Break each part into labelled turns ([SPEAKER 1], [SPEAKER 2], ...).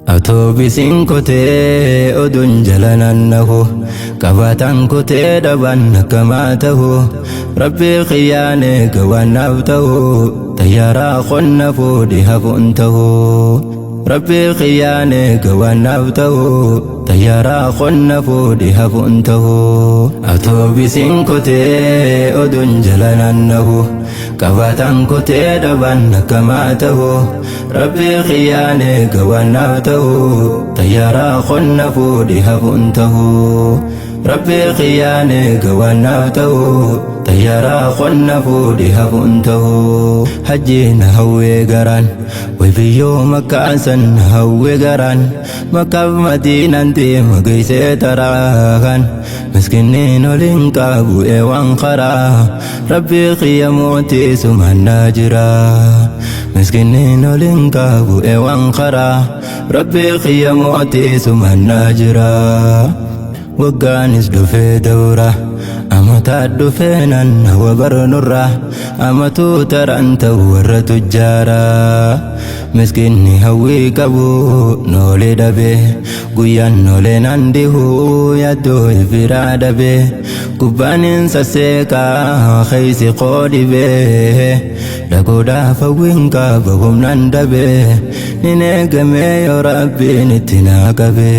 [SPEAKER 1] Atoobisiin kotee oduun jala naannahu, qabaataan kotee dhabaan akkamaa tahu, Rabbii kiyyaan eega waan naaf tahu, xayyaaraa qonna fuudhi hafuun tahu. Rabbii kiyyaan eega waan naaf tahu, xayyaaraa qonna fuudhi hafuun tahu. Atoobisiin kotee oduun jala naannahu, qabaataan kotee dhabaan akkamaa tahu, Rabbii kiyyaan eega waan naaf tahu, xayyaaraa qonna fuudhi hafuun tahu. Rabbii kiyyaan eega waan naaf tahu, xayyaaraa qonna fuudhi hafuun tahu. Hajji na hawwee garaan, way biyyoo Makkaan san na hawwee garaan, Makkaaf Madiinaan deema geessee taraakan, miskinniin oliin qabu eewwan karaa, Rabbii kiyya mootii sumaan na jira. Miskinniin oliin qabu eewwan karaa, Rabbii kiyya mootii sumaan na jira. Waggaanis dhufee dawra, amataa dhufee nannawa barnurra, amatuu taran ta'u warra tujjaara. Miskinni hawwii qabu noolee dhabe, guyyaan noolee naan dhihu yaaddoo ifiraa dhabe, gubbaan hin sasseeqaa keeysi koo dhibee, dhaquudhaaf hawwiin qaba humnaan dhabe, nin eegamee yoo Rabbiin itti naa qabe.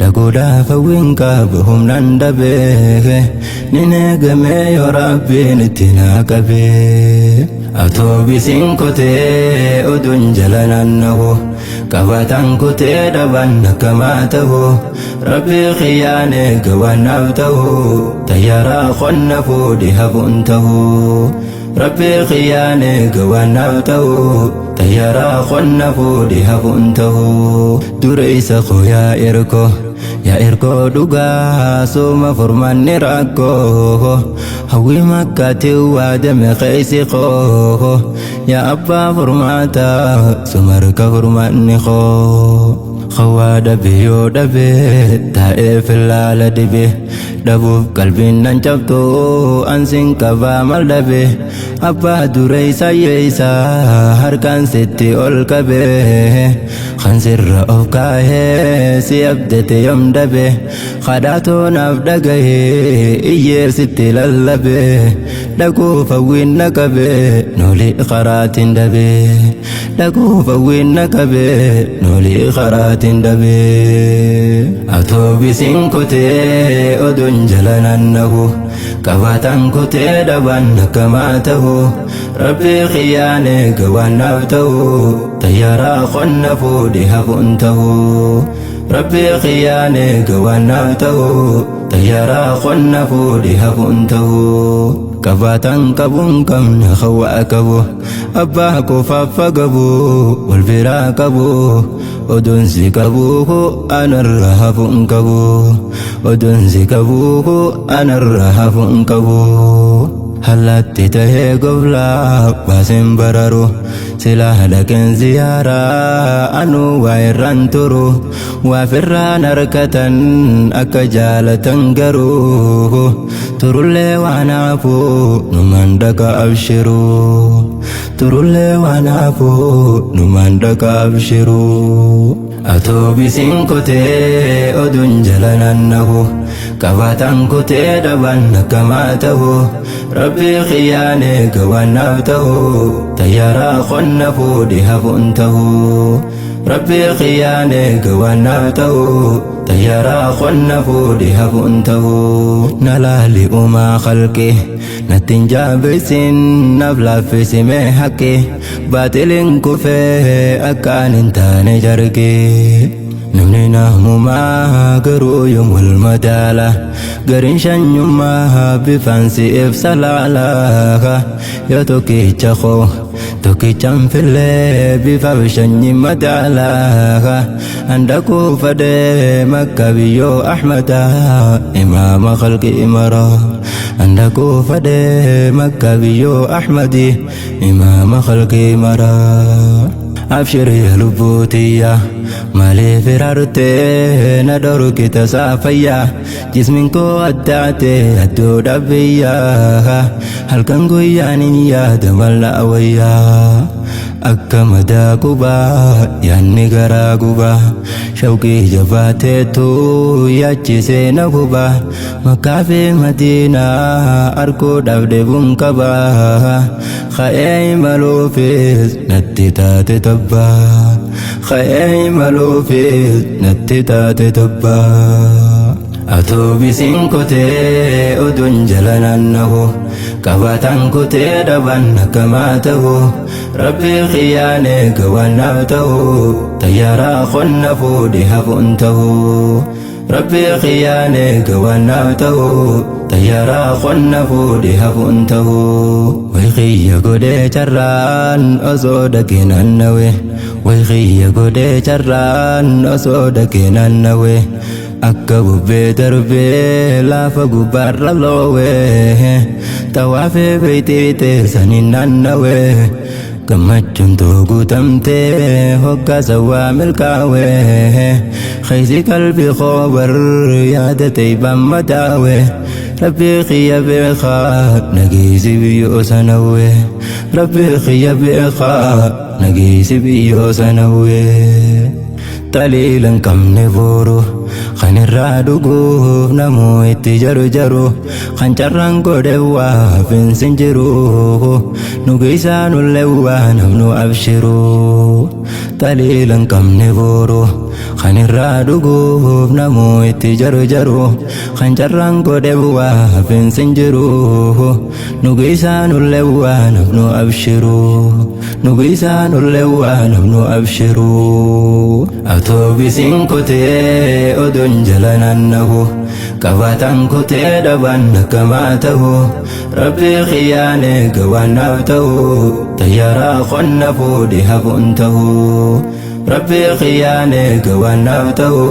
[SPEAKER 1] Dhaquudhaaf hawwiin qaba humnaan dhabe, nin eegamee yoo Rabbiin itti naa qabe. Atoobisiin kotee oduun jala naannahu, qabaataan kotee dhabaan akkamaa tahu, Rabbii kiyyaan eega waan naaf tahu, xayyaaraa qonna fuudhi hafuun tahu. Rabbii kiyyaan eega waan naaf tahu, xayyaaraa qonna fuudhi hafuun tahu. Dura isa koo yaa erkoo, yaa erkoo dhugaa, sooma furmaanni rakkoo, hawwii Makkaatti waadame keeysi koo, yaa abbaa furmaataa sumarka furmaanni koo. Hawaa dhabe yoo dhabe taa'ee fillaala dibe, dhabuuf qalbiin nan cabtu ansin qabaa mal dhabe, abbaa dureessa yeessa harkaan sitti ol qabe, kan sirra of kaahee si abdate yoom dhabe, kadhaatoo naaf dhagahee iyyee sitti lallabe, dhaquuf hawwiin na qabe noolii karaatiin dhabe, dhaquuf hawwiin na qabe noolii karaatiin dhabe. Atoobisiin kotee oduun jala naannahu, qabaataan kotee dhabaan akkamaa tahu, Rabbii kiyyaan eega waan naaf tahu, xayyaaraa qonna fuudhi hafuun tahu. Rabbii kiyyaan eega waan naaf tahu, xayyaaraa qonna fuudhi hafuun tahu. Qabaataan qabuun qabne hawaa qabu, abbaa qofaaf qabu, wal biraa qabu, oduun si qabu anarra hafuun qabu, oduun si qabu anarra hafuun qabu. Hallatti tahee goblaa baaseen bararu, silaa dhaqeen ziyaaraa anuu waa irraan turu, waafirraan harkatan akka jaalatan garuu, turullee waan hafu numaan dhaqa abshiru, turullee waan hafu numaan dhaqa abshiru. Atoobisiin kotee oduun jala naannahu, qabaataan kotee dhabaan akkamaa tahu, Rabbii kiyyaan eega waan naaf tahu, xayyaaraa qonna fuudhi hafuun tahu. Rabbii kiyyaan eega waan naaf tahu, xayyaaraa qonna fuudhi hafuun tahu. Na laali uumaa khalqi, natti hin jaabeessin naaf laaffisime haqqi, baatiliin kufee akkaan hin taane jarge. Namni namumaa garuu yoom wal madaala, gariin shanyummaa bifaan si ibsa laala, yoo tokkicha koo tokkichaan fillee bifaaf shanyi madaala, handaquu fadhee Makka biyyoo Ahmada imaama khalqi mara, handaquu fadhee Makka biyyoo Ahmadi imaama khalqi mara. Abshir yaa lubbuutiyya maaliif iraartee na dhorkita saafayyaa, jismin koo addaate addoo dhabbiyyaa, halkan guyyaan hin yaada mal na wayyaa. Akka madaa gubaa yaanni garaa gubaa shawqii jabaateetu yaachisee na gubaa Makkaa fi Madiinaa arguudhaaf dheebuun qabaa ka'ee imaluufis natti taate tabbaa ka'ee imaluufis natti taate tabbaa. Atoobisiin kotee oduun jala naannahu qabaataan kotee dhaban akkamaa ta'u Rabbii kiyyaan eega waan naaf ta'u xayyaaraa qonna fuudhe hafuun ta'u Rabbii kiyyaan eega waan naaf ta'u xayyaaraa qonna fuudhe hafuun ta'u. Way kiyya godhee carraan osoo dhaqee naannawe way kiyya godhee carraan osoo dhaqee naannawe. Akka bubbee darbee lafa gubbaarra loowe xawaafee beeytii teessaniin naannawe gammachuun too guutamtee hoggaa sawwaa milkaawe keessi qalbii koo bar yaada ta'e madaawe rabbii kiyya beekaa nageessi biyyoo sanawwe rabbii kiyya beekaa nageessi biyyoo sanawwe. Taliila hin qabne boru kan irraa dhuguuf namuu itti jaru jaru kan carraan godhe waa finsin jiru nu geessaa nullee waa namnu abshiru. Taliila hin qabne boru kan irraa dhuguuf namuu itti jaru jaru kan carraan godhe waa finsin jiru nu geessaa nullee waa namnu abshiru. Nu geessaa nullee waa namnu abshiru. Atoobisiin kotee oduun jala naannahu qabaataan kotee dhaban akkamaa ta'u Rabbii kiyyaan eega waan naaf ta'u xayyaaraa qonna fuudhe hafuun ta'u Rabbii kiyyaan eega waan naaf ta'u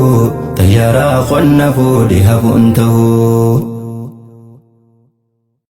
[SPEAKER 1] xayyaaraa qonna fuudhe hafuun ta'u.